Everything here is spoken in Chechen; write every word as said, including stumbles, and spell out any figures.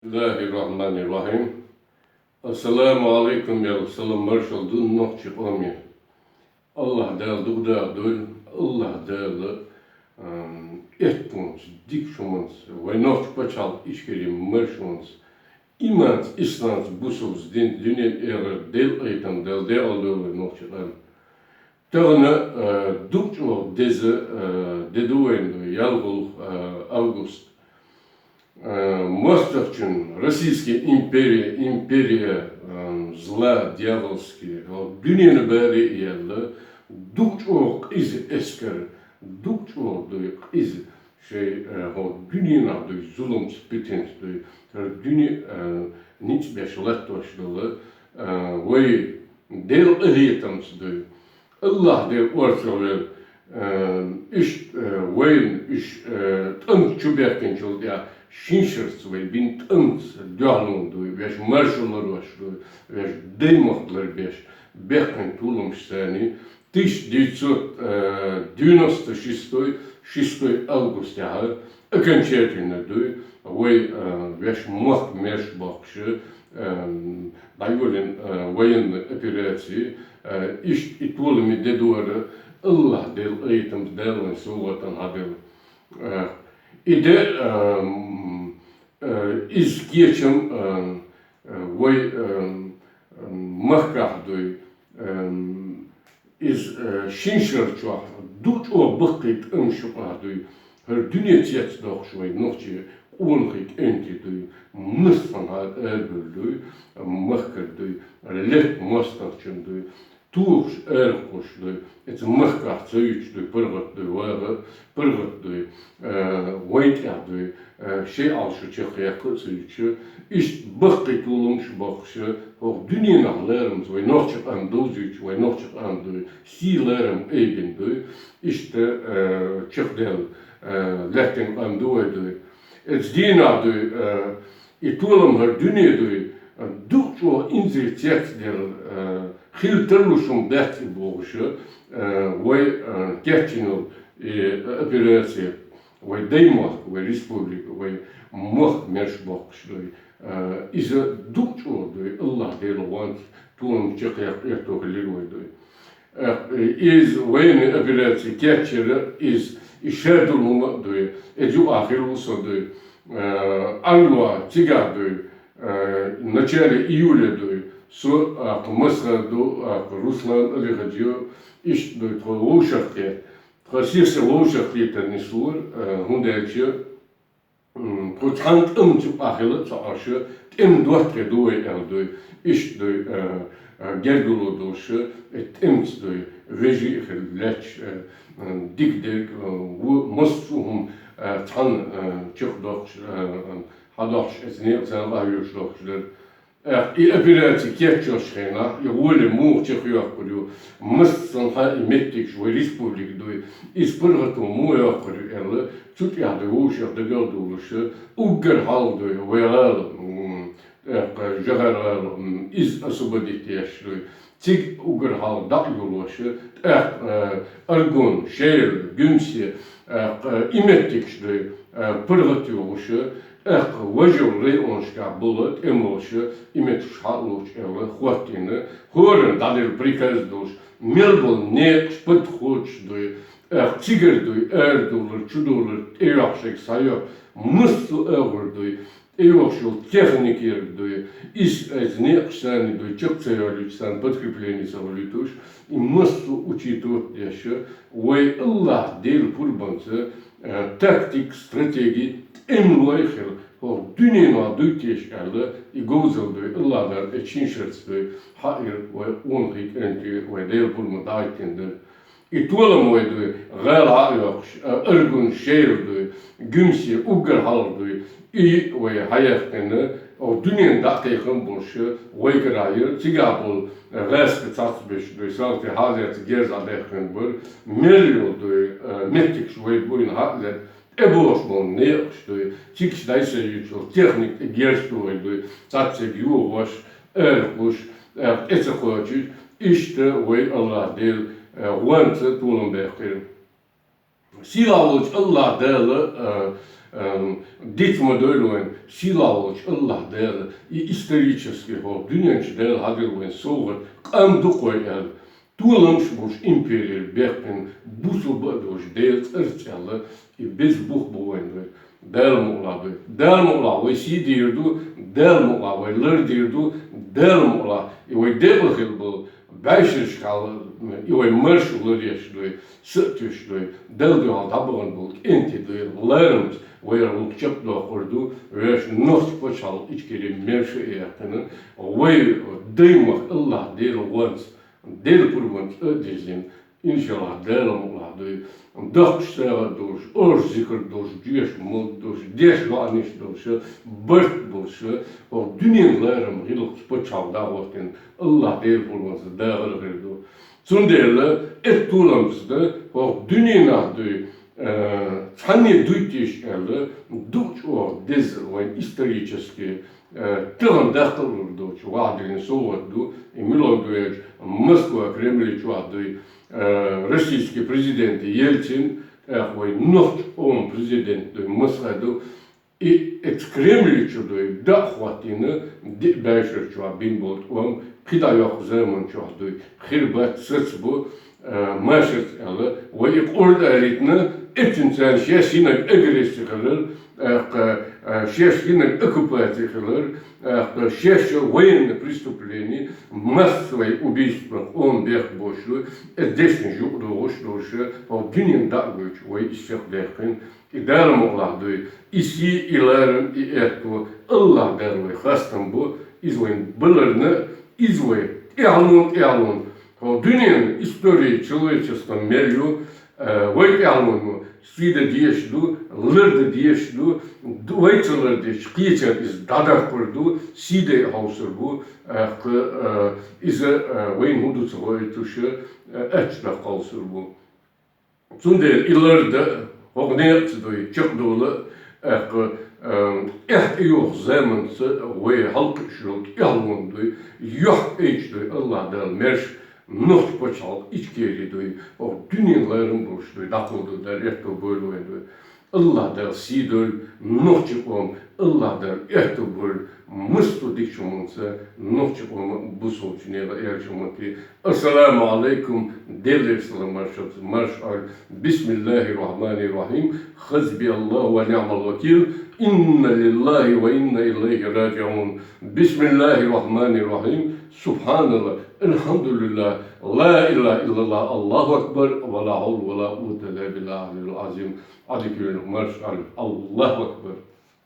بسم الله الرحمن الرحيم. السلام عليكم, аьлла, салам-маршалла ду нохчий къоме. АллахӀ-Дала дукха дахадойла, АллахӀ-Дала, ам, эттонца, дикача хӀуманца, вай нохчий паччахьалкхе Ичкери маршонца, иманца, исламца, бусалба динца дуьнен, эхартен къахетам Дала декъалдойла вай нохчий къам. Тахан, э, дукха чӀоагӀа деза, э, ди да вайна, ялхолгӀа, э, август. Э, мостагӀчун, российская империя, империя, э, зла дьявольская, хӀокху дуьненан баре а яьлла, дукха чӀоагӀа къиза эскар, дукха чӀоагӀа дуй къиза шайн, э, хӀокху дуьненахь дуй зуламца, питанца дуй, хӀара дуьне, э, ницкъ беш латтош долу, э, вай Делан къинхетамца дуй. АллахӀ-Дела орцахь вер, э, иштта, э, вайна уьш, э, тӀамца чу баьккхинчул тӀаьхьа шин шарца вай бина тӀамца дуьхьалонан дуй, вешан маршо ларбеш дуй, вешан даймохк ларбеш баьккхина толамаш санна, тысяча девятьсот девяносто шестой, шестой августехь окончательно дуй, вай, э, вешан мохк мерш боккхуш, э, дӀайолийна, э, военная операция, э, иштта и толаман ди дара, АллахӀ-Дела къинхетамца Дала вайна совгӀатана хьаделла. Э, и ди, э, м, э, иза кечам, э, э, вай, э, м, махкахь дуй, э, м, иза, э, шин шар чохь дукха чӀогӀа баккхий тӀамаш юкъахь дуй, хӀара дуьне цецдоккхуш вай нохчий къонахий кӀентий дуй, массанхьа арабевлла дуй, махкара дуй, летта мостагӀчун дуй, тухуш, арахуш дуй, эца махкахь ца юьтуш дуй, паргӀат дуй, ваха, паргӀат дуй, э, вайн тӀехь дуй, э, шайн Ӏалашо чекхъяккха а ца юьтуш, иштта баккхий толамаш боккхуш, хӀокху дуьненахь ларамца вай нохчий къам довзуьйтуш, вай нохчий къам дуй, сий, ларам айбина дуй, иштта, э, чекхдаьлла, э, лаьттина къам ду вай дуй. Эца дийнахь дуй, э, и толам хӀара дуьне дуй, дукха чӀогӀа инзаре цецделла, э, хила тарлуш хӀума дац и бохуш, э, вай, э, кечйина йолу и операция, вай даймохк, вай республика, вай мохк мерш боккхуш дуй. Э, иза дукха чӀогӀа дуй, АллахӀ-Делан гӀонца толам чекхъяккха аьтто хилира вай дуй. Э, иза военная операция кечйира, иза, и шадолу хӀума а дуй, эца юкъахь хилла ву со дуй. Э, Ӏалашо цигахь дуй, э, начале июля дуй, со, э, кху Масхадов ду, э, кху Руслан Алихаджиев, иштта дуй, тхо вовшахкхетта, тхо сиса вовшахкхетар нислора, э, хӀунда аьлча, м, кху цхьана тӀамца юкъахь хила а ца Ӏаш, тӀеман доттагӀий ду вай аьлла дуй, иштта дуй, э, э, гергарло долуш, э, тӀемаца дуй, вежарий а хилла лаьтташ, э, э, дика дерг, э, ву-, массо а хӀума, э, цхьаьна, э, чекхдоккхуш, э, э, хьадоккхуш, эца некъаца къахьоьгуш доккхуш дара. Э, и операция кечйолчу хенахь, и гӀоле муха чекхйоккхур ю, массанхьа и меттигаш вай республика дуй, иза паргӀато муха йоккхур ю аьлла, цу тӀехь дуй вовшех дагадовлуш, уггар хьалха дуй, вай гӀала, м, тӀаккха ЖӀагӀар-гӀала, м, иза освободить деш дуй. Цига уггар хьалха дӀа а йолуш, тӀаккха, э, Аргун, Шер, Гуьмсе, тӀаккха, э, и меттигаш дуй, э, паргӀат йогӀуш, тӀаккха важа йолу районашкахь болу тӀемалоша и меттигаш хьа а лоцуш аьлла, хӀоттийна, хӀоранна дӀаделла приказ долуш, мел болу некъаш, подходаш дуй, тӀаккха цигара дуй, арадовлар, чудовлар, тӀейохуш шайга схьайоьху, массо а агӀор дуй, тӀейогӀуш йолу техникера дуй, иза, иза некъаш санна дуй, чекх ца йолуьйтуш, санна подкрепление ца волуьйтуш, и массо а учитывать деш, вай АллахӀ-Делан пурбанца, э, тактика, стратеги, тӀемалой а хилла, хӀокху дуьненахь дуй теша аьлла, и говзалла дуй, АллахӀ-Дала эца шин шарца дуй, хьаийра вай къонахий кӀентий, вай Делан пурба дӀахӀиттина дара. И толам вай дуй, гӀала хьа а йоккхуш, а, Аргун, Шер дуй, Гуьмсе, уггар хьалха дуй, и вай хьаяьккхина, оха дуьненна дӀа а кхайкхина болуш, вай карахь яра, цигахь болу, а, гӀаьскхи цхьацберш дуй, салтий хьалаца герз а даьккхина бара, мел йолу дуй, а, меттигаш вай буйна хьа а лаьцна, тӀебогӀуш болу некъаш дуй, цига дӀасаюьйтуш йолу техника тӀе герз тухуш дуй, цхьацциг йохош, арахуш, а, тӀе ца кхочуш, иштта вай АллахӀ-Дела, а, гӀонца толам баьккхира. Сийлахь волчу АллахӀ-Дала, а, Эм, диц ма дойла вайн, сийлахь волчу АллахӀ Дала, и исторически хӀокху дуьнен чу Дала хьадира вайн совгӀат, къам ду-кх вай аьлла, толамаш болуш империяра баьккхина, бусалба а долуш Делан цӀарца аьлла, и беза бух бу вайн вай. Дала мукъалахь дуй. Дала мукъалахь вай сий дийр ду, Дала мукъалахь вай лардийр ду, Дала мукъалахь и вай декъала хилла болу бӀешерашкахьа и вай марша ларъеш дуй, са а туьйсуш дуй, Далла дуьхьал дӀабахана болу кӀентий дуй, ларамца вай гӀуллакх чекхдоккхур ду, вешан нохчийн пачхьалкх Ичкери мерша а яьккхина, вай даймахка АллахӀ Делан гӀонца, Делан пурбанца а дирзина, иншаллахӀ, Дала мукъалахь дуй, доккхуш сагӀа а долуш, оршот, зикар а долуш, доьшуш, молитва долуш, дешуш доӀанаш а долуш, барт а болуш, хӀокху дуьненан ларам гӀиллакхца пачхьалкх дӀахӀоттийна, АллахӀ Делан пурбанца дахар а хир ду. Цундела, эцу толамца дан хӀокху дуьненахь дуй, э, цхьанне дуй теша аьлла, дукха чӀогӀа деза вайн исторически, э, тахана даккхалур доцу вахьа диллина совгӀат ду, и мила ду аьлча, Москва, Кремль чохь дуй, э, российский президент Ельцин, тӀаккха вай нохчийн къоман президент дуй, Москва ду, и эцу Кремль чу дуй, дӀа а хӀоттийна, диъ бӀешерашкахьа бина болу тӀом, кхидӀа йоккху заман чохь дуй, хир бац, саца бу, э, машарца аьлла, вай и къурд алийтина, эццинца шаьш йинарг агрессия хилар, тӀаккха, э, шаьш йинарг оккупация хилар, тӀаккха шаьш военное преступление, массовое убийство, къоман бехк беш ду, эцу дешнаш юкъадогӀуш долуш, хӀокху дуьненна дӀа а гойтуш, вай и сих даьккхина, и Дала мукъалахь дуй, и сий, и ларам, и аьтто АллахӀ Дала вай хастам бу, иза вайна баларна, иза вай тӀаьхьалонан, тӀаьхьалонан. ХӀокху дуьненан история человечества мел ю, э, вай тӀаьхьалонан сий дан дезаш ду, лардан дезаш ду, ду-, вай ца лардича, кхечара иза дӀадаккхар ду, сий дан хьовсур бу, тӀаккха, э, иза, э, вайна хӀун ду ца хоуьйтуш, э, аттачу даккха хьовсур бу. Цундела и лардан, хӀокху некъаца дуй, чекхдала, тӀаккха, э, тӀаьхьа тӀейогӀучу заманца вай хьалакхуьуш йолу тӀаьхьалонан дуй, юьхькӀайчу дуй, АллахӀ Дала мерш, нохчийн пачхьалкх Ичкери дуй, хӀокху дуьненан ларам болуш дуй, дӀакховдо Дала, аьтто бойла вайн дуй. АллахӀ Дала сий дойла нохчийн къоман, АллахӀ Дала аьтто бойла массо а дикачу хӀуманца нохчийн къоман, бусалбачу нехан аьллачу хӀуманца. Ассаламу Ӏалайкум, Делера салам маршалла, марша Ӏойла. بسم الله الرحمن الرحيم. حسبي الله ونعم الوكيل. إنا لله وإنا إليه راجعون. بسم الله الرحمن الرحيم. سبحان الله. الحمد لله. لا إله إلا الله. الله أكبر. ولا حول ولا قوة إلا بالله العلي العظيم. Ӏадика йойла, марша Ӏойла. الله أكبر.